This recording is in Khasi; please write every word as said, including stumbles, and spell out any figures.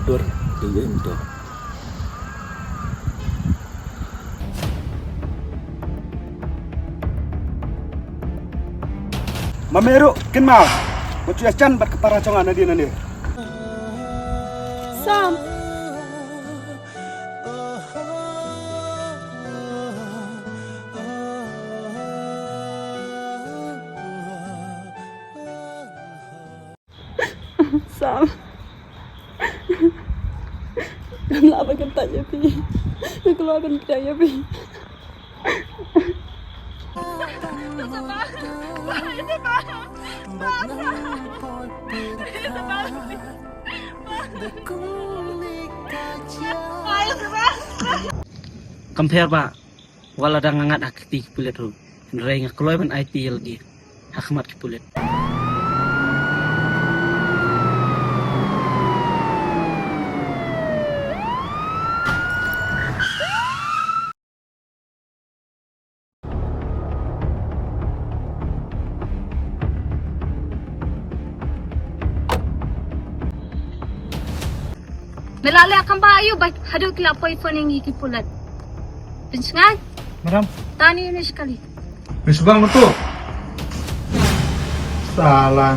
Dur, dur, dur. Ma me ruh, kynmaw. Wat shu ïajan bad ka para jong nga nadien nadien. Sam. Sam. Ngam lah ban kyntait ïa phi. Nga kloi ban pdiang ïa phi. Kam pher ba wat la dang nga ngat ha ki kti ki pulit ruh, hynrei nga kloi ban aiti ïa lade ha khmat ki pulit. Me la leh kam ba aïu ba haduh ki la poi phone ïa ngi ki pulit. Pynsngaid. Madam. Tani ni sekali. Ni sebang betul. Salah.